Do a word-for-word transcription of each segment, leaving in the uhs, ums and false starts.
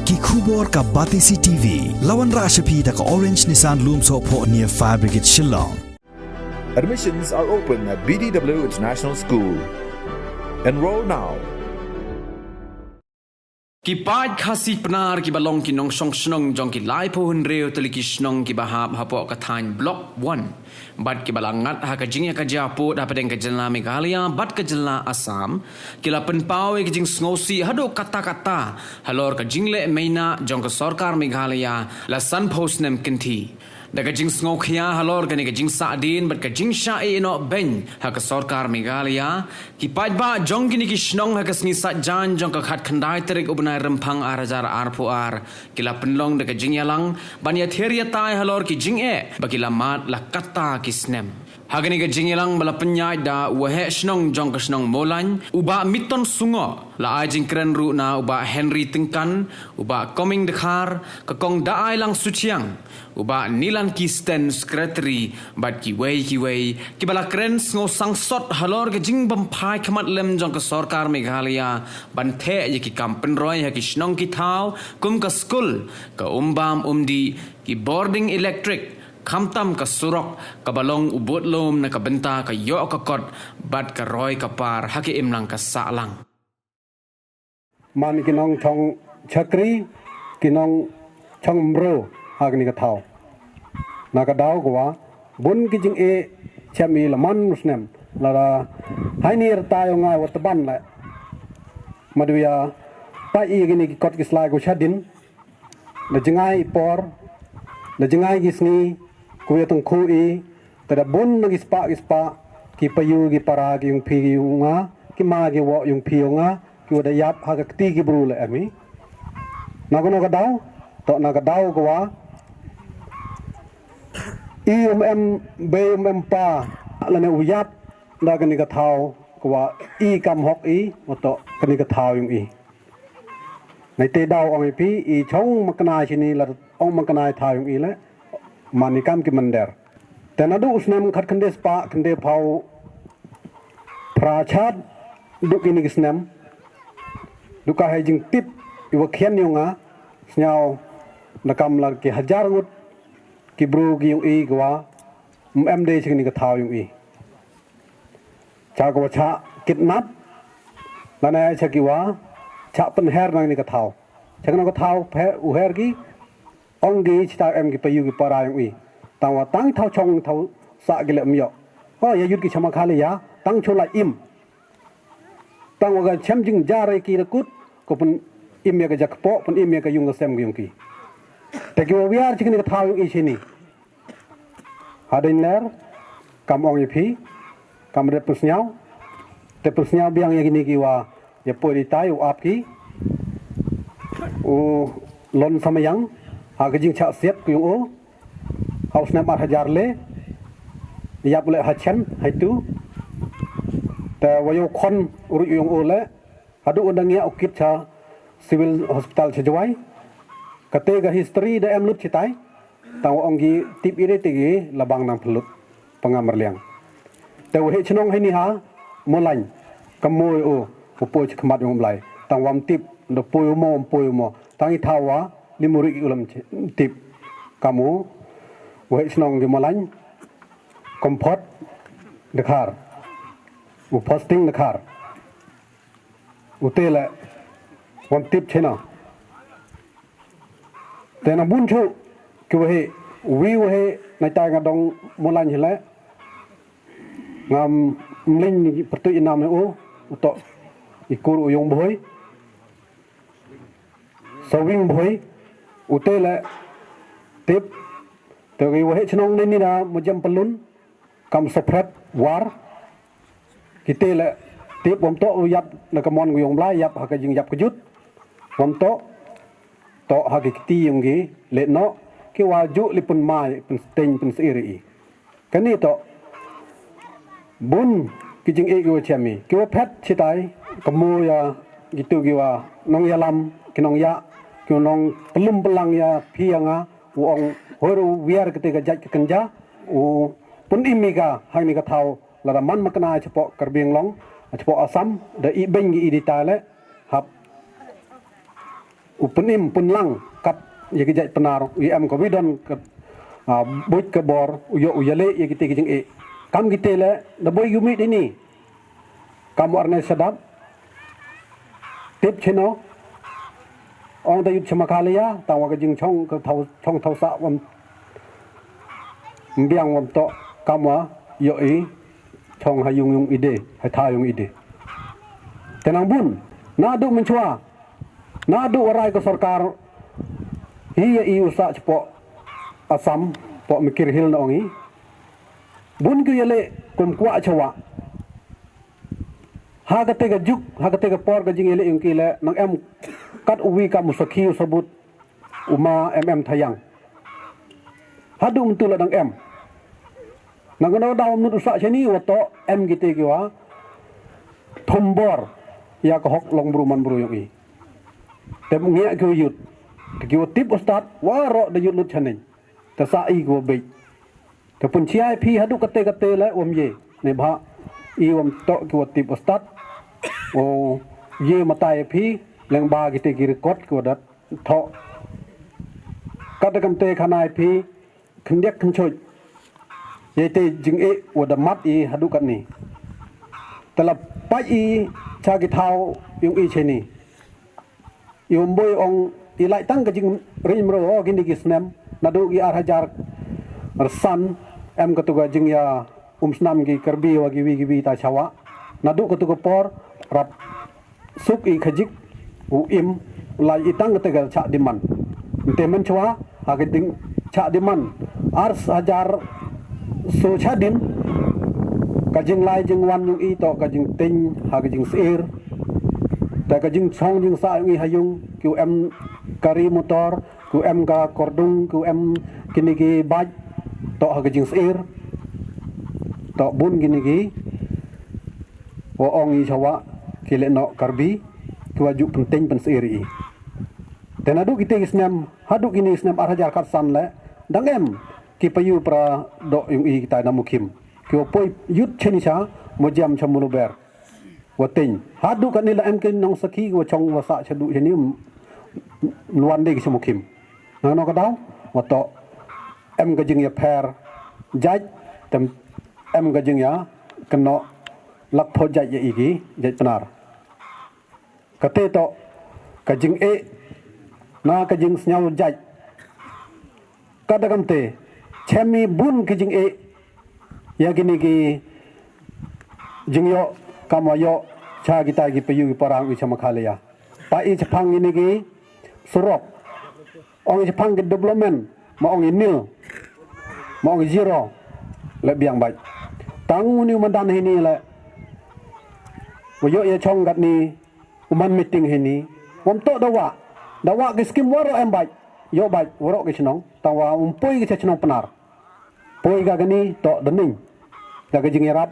Ki khubor ka Batesi T V. La wanrah sha phi da ka Orange Nissan Lumsohphoh near Fire Brigade Shillong. Admissions are open at B D W International School. Enroll now. Ki paid Khasi Pnar kiba long ki nongshong shnong jong ki laiphew hynriew tylli ki shnong kiba hap hapoh ka thaiñ Block one bad kiba la ngat ha ka jingïakajia pud hapdeng ka jylla Meghalaya bad ka jylla Assam, ki la pynpaw ïa ka jingsngewsih haduh katta katta halor ka jingleh meiñnah jong ka sorkar Meghalaya la sanphew snem kynthih. Da ka jingsngewkhia halor kane ka jingsahdien bad ka jingshah ïehnoh beiñ ha ka sorkar Meghalaya, ki paidbah jong kine ki shnong ha ka sngi Saitjaiñ jong ka khatkhyndai tarik u bnai Rymphang ar hajar arphew ar ki la pynlong da ka jingïalang ban ïathir ïatai halor ki jingeh ba ki la mad la katta ki snem. Ha kane ka jingïalang ba la pynïaid da u waheh shnong jong ka shnong Mawlaiñ, u Bah Miton Sungoh, la ai jingkren ruh na u Bah Henry Tyngkan, u Bah Coming Dkhar, ka Kong Daailang Suchiang, u Bah Nilan Kisten, Secretary, bad kiwei kiwei kiba la kren sngewsangsot halor ka jingbymphai khmat lem jong ka sorkar Meghalaya ban theh ïa ki kam pynroi ha ki shnong ki thaw kum ka skul, ka umbam umdih, ki bording elektrik, khamtam ka surok kaba long u budlum na ka bynta ka ïoh ka kot bad ka roi ka par ha ka imlang ka sahlang. Man ki nongchong chakri, ki nongchong mro ha kane ka thaw. Na ka daw ka wa bun ki jingeh chem i la man u snem, lada haini rta ïong ai wa tban leh. Madwia pa i kine ki kot ki slai ko shadin, da jngai i por, da jngai ki sngi, ko ïa tangkhu i, te da bun na ki spah ki spah, ki payu ki para ki ïong phi ki ïong nga, ki ma ki woh ïong phi ïong nga, ki wa da ïap ha ka kti ki bru leh em i. Na kano ka daw, to na ka daw ka wa i um em bei um em pa, lane u ïap da kane ka thaw ka wa i kam hok i, wa to kane ka thaw ïong i. Nai te daw ong i phi i chong makna shini la ong makna i thaw ïong i leh, man i kam ki mynder. Te naduh u snem khatkhyndai spah khyndaiphew phra chad, duh kine ki snem, duh ka hei jingtip i wa khian ïong nga, sñiaw na kam la ki hajar ngut ki bru ki ïong i ki wa um em dei sha kane ka thaw ïong i. Cha ka wa cha kidnap, lane cha ki wa cha pynher na kane ka thaw. Cha kane ka thaw phe u her ki, ong ki chita em ki payu ki para ïong i. Tang wa tang thaw chong thaw sah ki leh um ïoh. O ïa yut ki chama khali ïa, tang chu la im. Tang wa ka chem jingjar ïa ki da kut, ko pyn im ïa ka jakpoh, pyn im ïa ka ïung ka sem ki ïong ki. Te ki wa wiar cha kane ka thaw ïong i shini. Hadien ler, kam ong ïa phi, kam ret pynsñiaw, te pynsñiaw biang ïa kine ki wa, ïa poi di tai u ap ki, u lon samayang, ha ka jingchah siat ki ïong o, ha u snem ar hajar le, ïap u leh ha chen, ha itu, te wa ïoh khon u ruh ïong o le, haduh u dang ïa u kit cha Civil Hospital cha Jowai. Kate ka history da em lut chitai. Tang wa ong ki tip ire te ki la bang nang pynlut pangam rliang. Te wa heh chnong haini ha Mawlaiñ ka mui u u poi chi khmat ïong Blai. Tang wa um tip da poi u mo um poi u mo. Tang i thaw wa li muri ki ulam tip. Kamu wa heh chnong ki Mawlaiñ Comfort Dkhar. U posting Dkhar. U te le wan tip chena. Te na bun chu ki wahi wi wahi na tai nga dong Mawlaiñ hile. Ngam mling ni pertu inam u u to ikur u yong bhoi. Sawing bhoi u te le tip te wi wahi chnong ne ni na mujam pelun. Kam sapret war. Kite le tip wam to yap na ka mon gu yong Blai yap ha ka jing yap kejut. Wam to to ha ki kti yong gi le no ki wa ju li pun mai pun steng pun seiri i. Kani to bun ki jing e ki wa chem i ki wa phet chitai ka mo ya gitu ki wa nong ya lam ki nong ya ki nong pelum pelang ya phi ya nga u ong hoi ru wiar kite ka jait ka kenja u pun imi ka hang ni ka thau lada man makna chapoh Karbi Anglong chapoh Assam da i beng i di ta le hap u pynim pynlang kat ïa ki jait Pnar, u ïa em ka wi don ka, ah, buit ka bor, u ïoh u ïaleh ïa kite ki jingeh. Kam kite leh, da boi ïa u mih dini. Kam u Arnest Shadap. Tip chino. Ong da yut sha Meghalaya, tang wa ka jingchong ka thaw, chong thaw sah wam mbiang wam toh kam wa ïoh i chong ha yung yung i de, ha tha yung i de. Te nang bun, naduh mynchwa, naduh wa rai ka sorkar, hi ïa i u sah chapoh Assam, poh Mikir Hill na ong i. Bun ki ïaleh kum kwah chawa. Ha kate ka juk, ha kate ka por ka jingïaleh yung ki leh, nang em kat uwi kam u sakhi u sabut, u ma em em thayang. Haduh myntu la dang em. Nang kano daw mut u sah shani wa toh em kite ki wa thombor ïa ka hok long bru man bru yung i. Te ngiah ki wa yut. Te ki wa tip u stad, wa roh da yut lut shanin. Te sah i ki wa bej. Te pun chiai phi haduh kate kate leh wam ye. Ne bha i wam toh ki wa tip u stad. O ye matai phi, leng ba kite ki record ki wa dat. Thoh. Kata kam te khanai phi, khyndiak khynchoj. Ïa te jingeh wa da mat i haduh katni. Te la pait i cha ki thaw yung i cheni. I wam boi ong i lai tang ka jingring mro o kini ki snem. Naduh ki ar hajar rsan em katu ka jingïa um snam ki Karbi wa ki wi ki wi ta chawa. Naduh katu ka por rap suk i khajik u im lai i tang kata ka chah diman. Nte mynchwa ha ka ding chah diman ar hajar so chah din ka jinglai jingwan yung i toh ka jingteng ha ka jingsir. Ta ka jingchong jingsah yung i ha yung ki u em kari motor, ki u em ka kordung, ki u em kini ki baj toh ha ka jingsir. Toh bun kini ki wa ong i chawa ki leh noh Karbi, ki wa ju pynteng pynsir i. Te naduh kite ki snem, haduh kini snem ar hajar khatsan leh, dang em ki payu para doh yung i kita na Mukhim. Ki wa poi yut cheni cha, mo jam cha Muluber. Wa teng. Haduh kani la em ki nong sakhi ki wa chong wa sah chaduh cheni, luan de ki cha Mukhim. Nang no ka daw, wa toh em ka jingïapher jait, tem em ka jingïa kynnoh lakpho jait ïa i ki jait Pnar. Kate toh ka jingeh na ka jingsngew jait. Kata kamte chem i bun ki jingeh ïa kini ki jingïoh kam wa ïoh cha kita ki payu ki parang i cha Meghalaya. Pa i chaphang kini ki surok. Ong i chaphang ki development, ma ong i nil, ma ong i zero, le biang bait. Tang uni u madan hini le, wa ïoh ïa chong katni, u man meeting hini, wam toh dawa, dawa ki skim waroh em bait, ïoh bait, waroh ki chnong, tang wa um poi ki cha chnong Pnar. Poi ka kani toh dning. Ka ka jingïarap.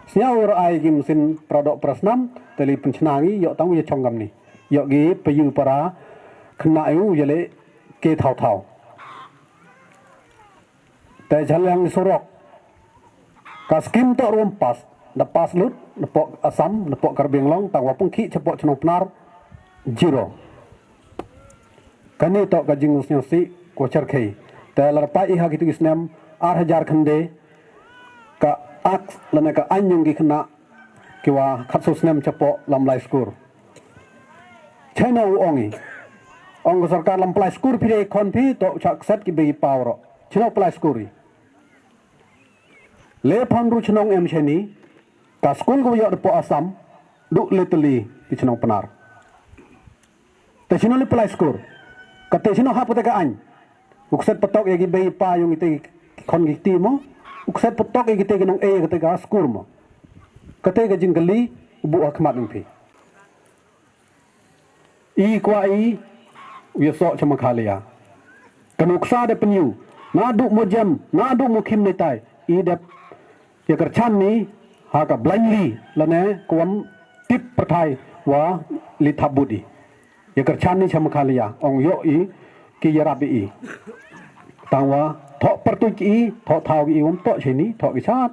Sñiaw ra ai ki machine para doh para snam, te li pynchna ngi, ïoh tang u ïa chong kamni. Ïoh ki payu para khynnah u ïa le ke thaw thaw. Te jhalang surok. Ka skim toh ruh pass, da pass lut, da poh Assam, da poh Karbi Anglong, tang wa pung ki cha poh chnong Pnar, zero. Kani toh ka jingusñiawsih ko charkhei. Te la rpai i ha kitu ki snem ar hajar khyndai ka ak lane ka aiñ yong ki khynnah ki wa khatsaw snem chapoh lam lai skur. China u ong i. Ong ka sorkar lam plai skur phi dei khon phi toh cha kset ki bei paw ro. China u plai skur i. Le phan ru chnong em cheni ka skul ko yoh depoh Assam du le teli ki chnong Pnar. Te chino li plai skur. Kate chino hap kate ka aiñ. U kset patok ïa ki bei pa yong ite ki khon ki kti mo. U kset patok ïa kite ki nong e ïa kate ka skur mo. Kate ka jingkylli u buh ha khmat yong phi. I kwah i u ïasoh cha Meghalaya. Ka nuksa de pynïu. Naduh mo jem, naduh mo khim ne tai. I dep ïa kyrchan ni ha ka blindly lane kwam tip pyrthai wa li thap bud i. Ïa kyrchan ni cha Meghalaya ong ïoh i ki ïarap i. Tang wa thoh pyrtuit ki i, thoh thaw ki i wam thoh chini, thoh ki chat.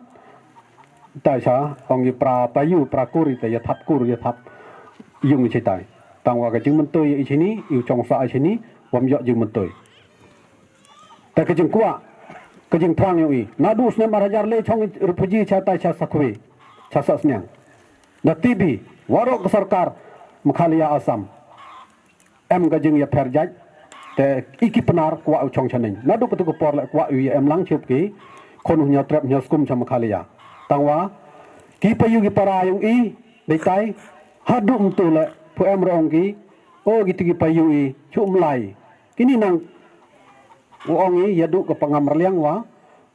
Tai cha ong i pra payu pra kur i te ïa thap kur ïa thap yung i chitai. Tang wa ka jingmyntoi ïa i shini, i u chong sah i shini, wam ïoh jingmyntoi. Te ka jingkwah, ka jingthrang ïa i. Naduh snem ar hajar le chong refugee cha tai cha sakwe, cha sah sniang. Na T V, waroh ka sorkar, Meghalaya Assam. Em ka jingïapher jait, te i ki Pnar kwah u chong chaneng. Naduh katu ka por le kwah u ïa em lang chup ki, khun u hynñiaw trep hynñiaw skum cha Meghalaya. Tang wa, ki payu ki para ïong i, dei tai, haduh mynta le, phu em rong ki, o ki tu ki payu i, chup mlai. Kini nang, u ong i, ïa duh ka pangam rliang wa,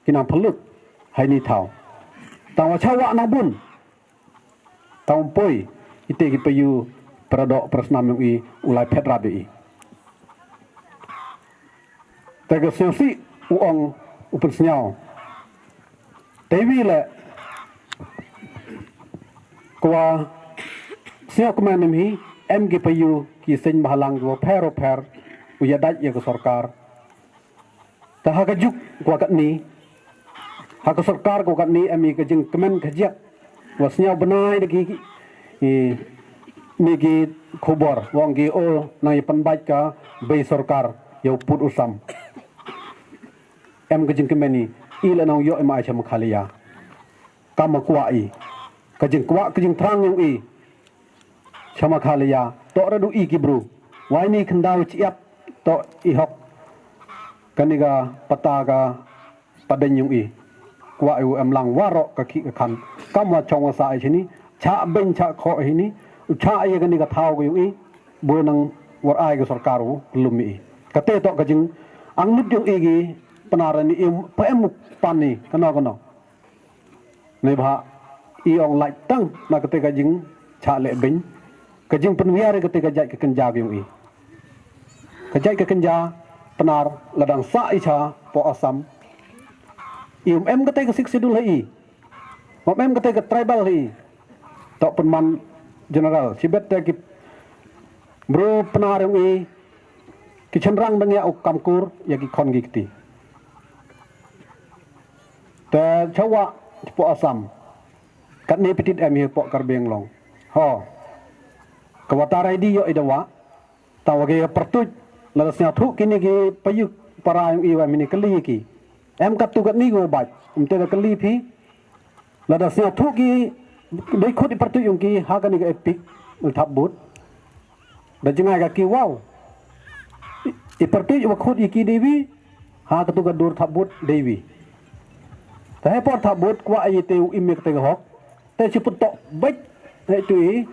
ki nang phalut, hai ni thaw. Tang wa chawa nang bun, Tang poi, ite ki payu, para doh, para snam ïong i, u lai phet rap ïa i. Te ka sñiaw sih, u ong, u pynsñiaw. Te wi le, kwah, sñiaw kmen em hi, em ki payu, ki seiñ bhalang, ki wa pher, u pher, u ïadait ïa ka sorkar. Te ha ka juk wa katni, ha ka sorkar wa katni em i ka jingkmen ka jiak, wa sñiaw bnai da ki, i, ni ki khubor, wa ong ki o nang i pynbait ka bei sorkar, ïa u pud u sam. Em ka jingkmen i, i la nang ïoh i ma ai cha Meghalaya. Kam ma kwah i. Ka jingkwah, ka jingthrang ïong i. Cha Meghalaya, toh radu i ki bru. Wai ni khyndaw chiap, toh i hok. Kani ka pata ka padeng ïong i. Kwah i u em lang waroh ka ki ka khan. Kam wa chong wa sa i chini, cha beng cha kho i ni, u cha i kani ka thaw ka ïong i, bu nang war ai ka sorkar u, lum i. Kate toh ka jing, ang nut ïong i ki, Pnar ni i, pa em u pan ni, kano kano. Neibhah, i ong lait tang, na kate ka jing, cha le beng. Ka jing pynwiar kate ka jait ka kynja ka ïong i. Ka jait ka kynja, Pnar, la dang sa i cha, po Assam. I um em kate ka sik sidul ha i. Um em kate ka tribal ha i. Tok pynman general, sibet te ki bru Pnar ïong i, ki chynrang dang ïa u kamkur, ïa ki khon ki kti. Te chawa, po Assam. Katni pitit em hi po Karbi Anglong. Ho. Ka wata rai di ïoh i dawa. Tawa ki pyrtuit. Lada sñiaw thuh kini ki payu para ïong i wa mini kali ki. Em katu katni ko bait. Em te da kali phi. Lada sñiaw thuh ki. Dei khut i pyrtuit ïong ki. Ha kani ka epik. Thap but. Da jngai ka ki wow. I, i pyrtuit wa khut i ki dewi. Ha katu ka dur thap but dewi. Te he por thap but kwah i te u im i kate ka hok. Te chi put tok bek. He tu i.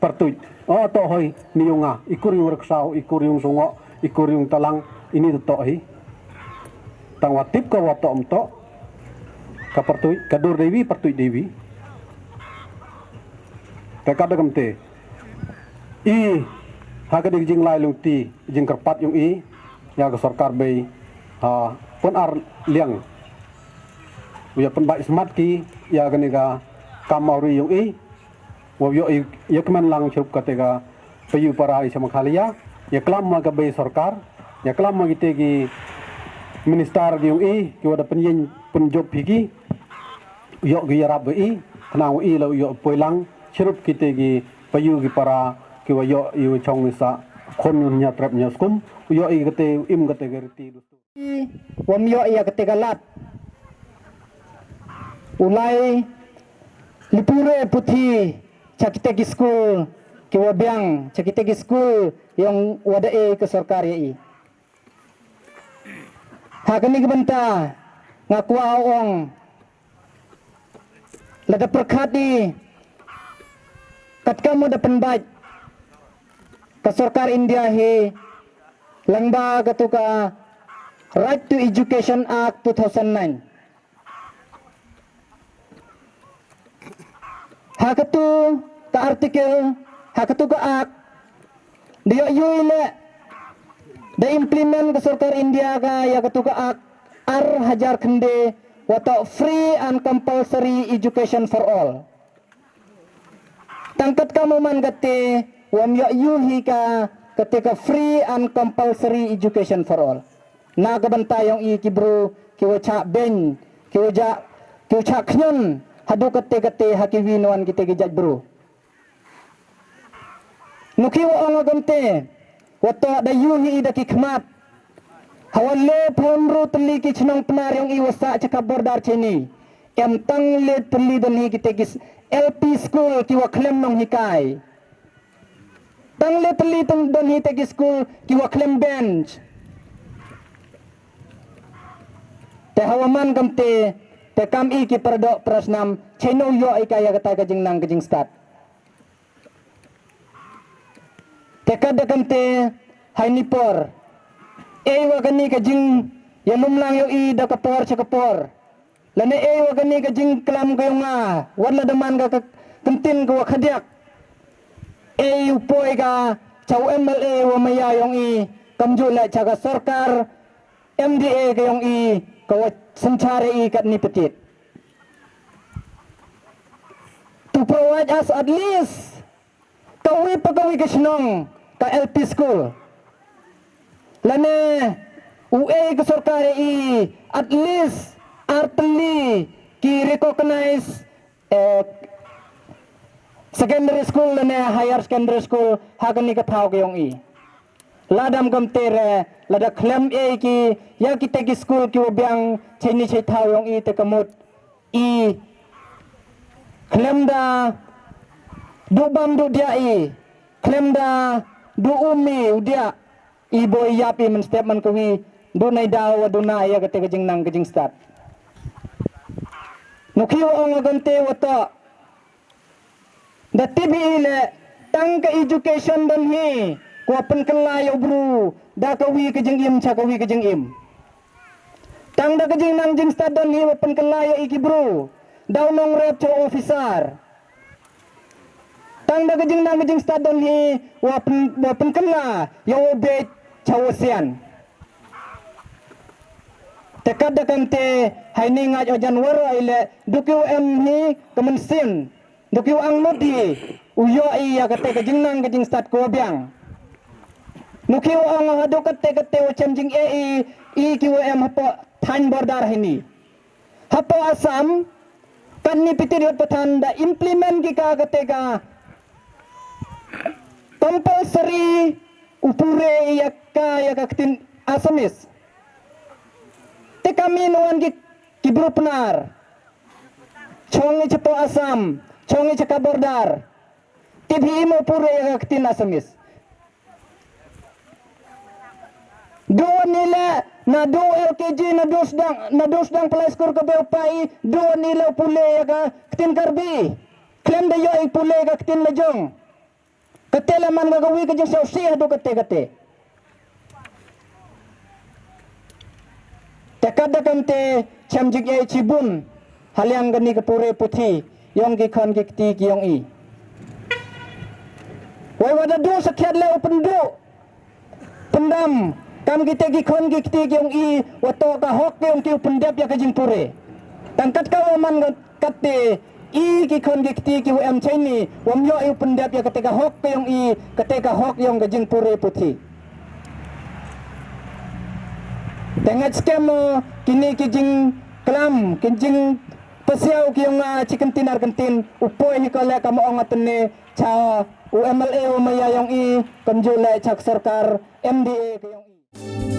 Pyrtuit. O tok hoi. Ni ïong nga. I kur ïong rksaw. I kur ïong sungo. I kur ïong talang. Ini tok hi. Tang wa tip ka wa tok em tok. Ka pyrtuit. Ka dur dewi. Pyrtuit dewi. Te ka da kam te. I, ha ka dei ka jinglai lungti, jingkyrpad ïong i, ïa ka sorkar bei, ha, pyn ar liang. U ïa pynbait smat ki, ïa kani ka kam mawri ïong i, wa ïoh i, ïa kmen lang chirup kate ka, payu para i cha Meghalaya, ïa klam ma ka bei sorkar, ïa klam ma kite ki minister ki ïong i, ki wa da pynïeng pynjop hi ki, ïoh ki ïarap wa i, khnang wa i la u ïoh poi lang, chirup kite ki payu ki para, ki wa ïoh i wa chong i sa, khon hynñiaw trep hynñiaw skum, u ïoh i kate u im kate ka riti dustur. Wam ïoh ïa kate ka lad. U lai, li pure puthi, cha kite ki skul, ki wa biang, cha kite ki skul, ïong wa da e ka sorkar ïa i. Ha kani ka bynta, nga kwah ong, lada pyrkhat i, katkam u da pynbait, ka sorkar India hi, lyngba katu ka Right to Education Act two thousand nine. Ha katu ka article, ha katu ka act, da ïoh ïoh le, da implement ka sorkar India ka ïa katu ka act, ar hajar khynde, wa toh free and compulsory education for all. Tang katkam u man kate, wam ïoh ïoh hi ka, kate ka free and compulsory education for all. Na ka bynta ïong i ki bru, ki wa chah beng, ki wa ja, ki wa chah khñion, haduh kate kate ha ki wi nuan kite ki jait bru. Nuki wa ong agam te, wa to da yu hi da ki khmat. Hawa le phon ru teli ki chnong Pnar yong i wa sa chaka border chini. Em tang le teli don hi ki te ki s-, L P school ki wa khlem nong hikai. Tang le teli tang don hi te ki school ki wa khlem bench. Te hawa man kam te, te kam i ki pardok prasnam, cheno yo i ka ya kata ka jingnang ka jingstad. Te kat da kam te, hai ni por. Ei wa kani ka jing, ya lumlang yo i da ka por cha ka por. Lane ei wa kani ka jingklam ka yong nga, wat la daman ka, ka kyntin ka wa khadiak. Ei u poi ka, cha u M L A wa maya yong i, kam ju le cha ka sorkar, M D A ka yong i, ka wa synchar i kat ni petit. To provide us at least, ka wi pa ka wi ka chnong, ka L P school. Lane, u ei ka sorkar i, at least, artli, ki recognize, eh, secondary school lane higher secondary school, ha kani ka thaw ka yong i. Ladam kam te re, lada khlem ei ki, ya ki te ki school ki wa biang, cheni chai thaw yong i te ka mut. I, khlem da, du bam du dia i, khlem da, du um i, u dia, i boi yap i mynstep man ka wi, du nai daw, du na ya ka te ka jingnang ka jingstad. Nuki wa ong agam te wa to, da tip hi le, tang ka education don hi, kwa pynkylla yow bru, da ka wi ka jingim cha ka wi ka jingim. Tang da ka jingnang jingstad don hi, wa pynkylla yow i ki bru, daw nong rep cha officer. Tang da ka jingnang ka jingstad don hi, wa pyn-, wa pynkylla, yow beit cha wa sian. Te kat da kam te, hai ni ngaj ojan waro i le, du ki wa em hi, ka mynsiem. Nuki wa ang mut hi, u yo i ya ka te ka jingnang ka jingstad ka wa biang. Nuki wa ang ha du ka te ka te wa chem jing e i, i ki wa em hapo than border hini. Hapo Assam, kan ni pitir yot pathan da implement ki ka ka te ka compulsory u pure i ya ka, ya ka ktin Assamese. Te kami nuan ki, ki bru Pnar. Chong i chapo Assam, chong i chaka border. Tip hi mo pure ya ka ktin Assamese. Duwan ila, na du L K G, na du sdang, na du sdang play school ka beu pai, duwan ila pule ya ka ktin Karbi. Khlem da yo i pule ya ka ktin lajong. Kate la man ka wi ka jingsiaw si hadu kate kate. Te kat da kam te chem jing e chibun. Haliang kani ka pure puthi. Yong ki khon ki kti ki yong i. Wai wada du sakhiat le u pyndu. Pyndam, kam kite ki khon ki kti ki yong i, wa to ka hok ki yong ki u pyndep ya ka jingpure. Tang kat ka wa man kat te, i ki khon ki kti ki wa em chaini, wa m yo i u pyndep ya kate ka hok ki yong i, kate ka hok yong ka jingpure puthi. Te ngat skhem mo, kini ki jingklam, ki jingpasiaw ki yong nga chi kyntin ar kyntin, u poi hi ko le kam ong atne, cha u M L A u maya yong i, kam ju le cha ka sorkar, M D A ki yong i.